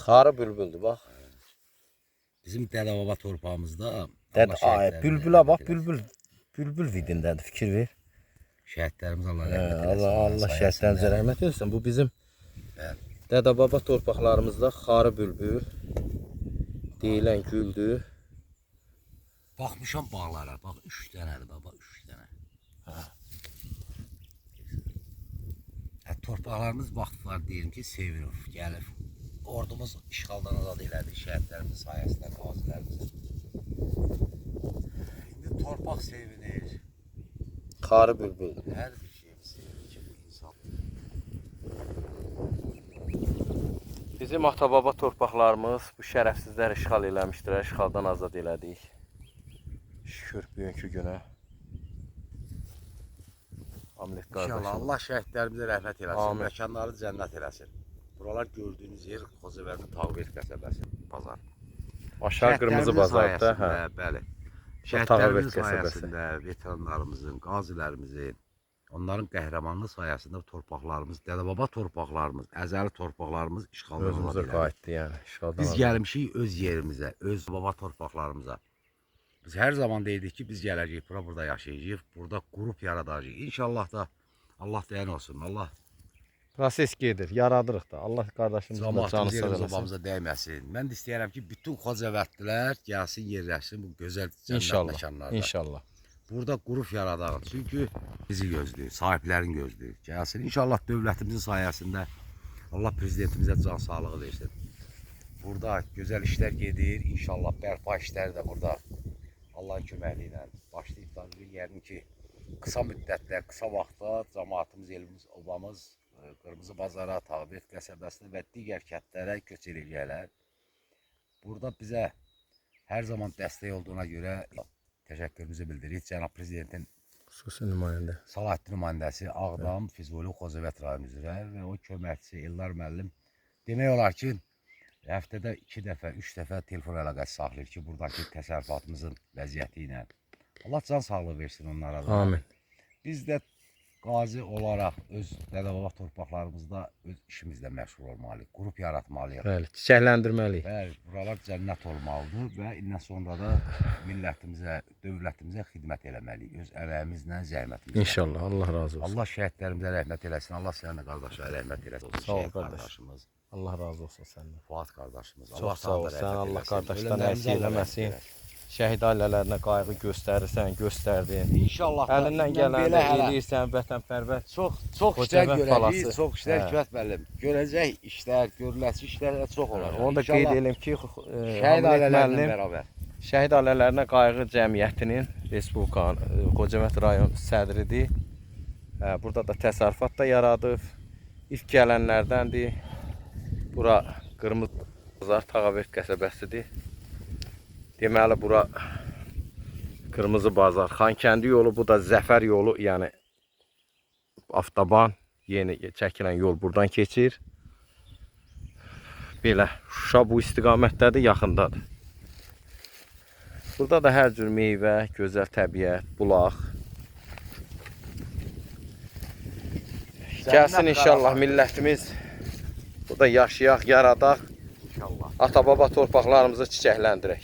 Xarı bülbüldür bax. Bizim dədə-baba torpağımızda Dəd, Allah ay, şəhidlərimizə bülbülə bax, rəhmət eləsin. bülbül bülbül vidindədir, fikir ver. Şəhidlərimiz Allah Hə, rəhmət eləsin. Allah onların Allah sayəsində. şəhidlərimizə rəhmət eləsin. Bu bizim Bəli. dədə-baba torpaqlarımızda xarı bülbül deyilən güldür. Baxmışam bağlara, bax 3 dənədir baba, 3 dənə. Hə. Hə, torpaqlarımız vaxt var deyim ki, sevinir, gəlir. Ordumuz işğaldan azad elədi şəhidlərimizin sayəsində, qazilərimizin. İndi torpaq sevinir. Xarı bülbüldür. Hər bir şeyimiz sevinir ki, bu insan. Bizim ata-baba torpaqlarımız bu şərəfsizlər işğal eləmişdilər, işğaldan azad elədik. Şükür bugünkü günə. Amlet İnşallah qardaşım. Allah şəhidlərimizə rəhmət eləsin, Amin. məkanları cənnət eləsin. Buralar gördüyünüz yer Xocavəndin Tağbert qəsəbəsi, bazar. Aşağı Qırmızı Şəhidlərimizin bazarda, hə. sayəsində, Bəli. Tağbert Şəhidlərimizin qəsəbəsi. sayəsində, veteranlarımızın, qazilərimizin, onların qəhrəmanlığı sayəsində torpaqlarımız, dədə-baba torpaqlarımız, əzəli torpaqlarımız işğaldan azad Özümüzə elədi. qayıtdı yəni. İşğaldan Biz azad. gəlmişik öz yerimizə, öz baba torpaqlarımıza. Biz hər zaman deyirdik ki, biz gələcəyik bura, burada yaşayacağıq, burada qrup yaradacağıq. İnşallah da Allah dayan olsun. Allah Proses gedir, yaradırıq da. Allah qardaşımızın da canı cəmaatımız sağ yerimiz eləsin. obamıza dəyməsin. Mən də istəyirəm ki, bütün Xocavəndlilər gəlsin, yerləşsin bu gözəl cənnət İnşallah. məkanlarda. İnşallah. Burada qrup yaradaq. Çünki bizi gözləyir, sahiblərin gözləyir. Gəlsin. İnşallah dövlətimizin sayəsində Allah prezidentimizə can sağlığı versin. Burada gözəl işlər gedir. İnşallah bərpa işləri də burada Allahın köməkliyi ilə başlayıb da yəqin ki, qısa müddətdə, qısa vaxtda cəmaatımız, elimiz, obamız Qırmızı Bazara, Tağbert qəsəbəsinə və digər kəndlərə köç eləyəcəklər. Burada bizə hər zaman dəstək olduğuna görə təşəkkürümüzü bildiririk. Cənab Prezidentin Xüsusi nümayəndə. Salahattin nümayəndəsi Ağdam, Füzuli, Xocavənd rayonu üzrə və o köməkçisi Ellar müəllim demək olar ki, həftədə 2 dəfə, 3 dəfə telefon əlaqəsi saxlayır ki, buradakı təsərrüfatımızın vəziyyəti ilə. Allah can sağlığı versin onlara da. Amin. Biz də qazi olaraq öz dədə-baba torpaqlarımızda öz işimizlə məşğul olmalıyıq, qrup yaratmalıyıq. Bəli, çiçəkləndirməliyik. Bəli, buralar cənnət olmalıdır və indən sonra da millətimizə, dövlətimizə xidmət eləməliyik. Öz əməyimizlə, zəhmətimizlə. İnşallah. Allah razı olsun. Allah şəhidlərimizə rəhmət eləsin. Allah sənin də qardaşına rəhmət eləsin. Sağ ol, Şəhid qardaş. qardaşımız, Allah razı olsun səndən. Fuad qardaşımız. Çox Allah sağ ol. sana da Sən rəhmət Allah eləsin. qardaşdan Ölənlərimizə əksik Allah rəhmət eləməsin. eləsin. Şəhid ailələrinə qayğı göstərirsən, göstərdin. İnşallah da Əlindən indən gələni belə də hələ eləyirsən, vətənpərvər. çox çox işlər Xocavənd görəcəyik, balası. çox işlər Hə. Hikmət müəllim. Görəcək işlər, görüləsi işlər də çox olacaq. Onu da qeyd edim ki, Şəhid Hamlet ailələrlə müəllim bərabər. Şəhid ailələrinə qayğı cəmiyyətinin Respublikanın Xocavənd rayon sədridir. Hə, burada da təsərrüfat da yaradıb. İlk gələnlərdəndir. Bura Qırmızı Bazar Tağavert qəsəbəsidir. Deməli bura Qırmızı Bazar, Xankəndi yolu, bu da Zəfər yolu, yəni avtoban yeni çəkilən yol buradan keçir. Belə Şuşa bu istiqamətdədir, yaxındadır. Burada da hər cür meyvə, gözəl təbiət, bulaq. Gəlsin inşallah millətimiz burada yaşayaq, yaradaq, İnşallah. ata-baba torpaqlarımızı çiçəkləndirək.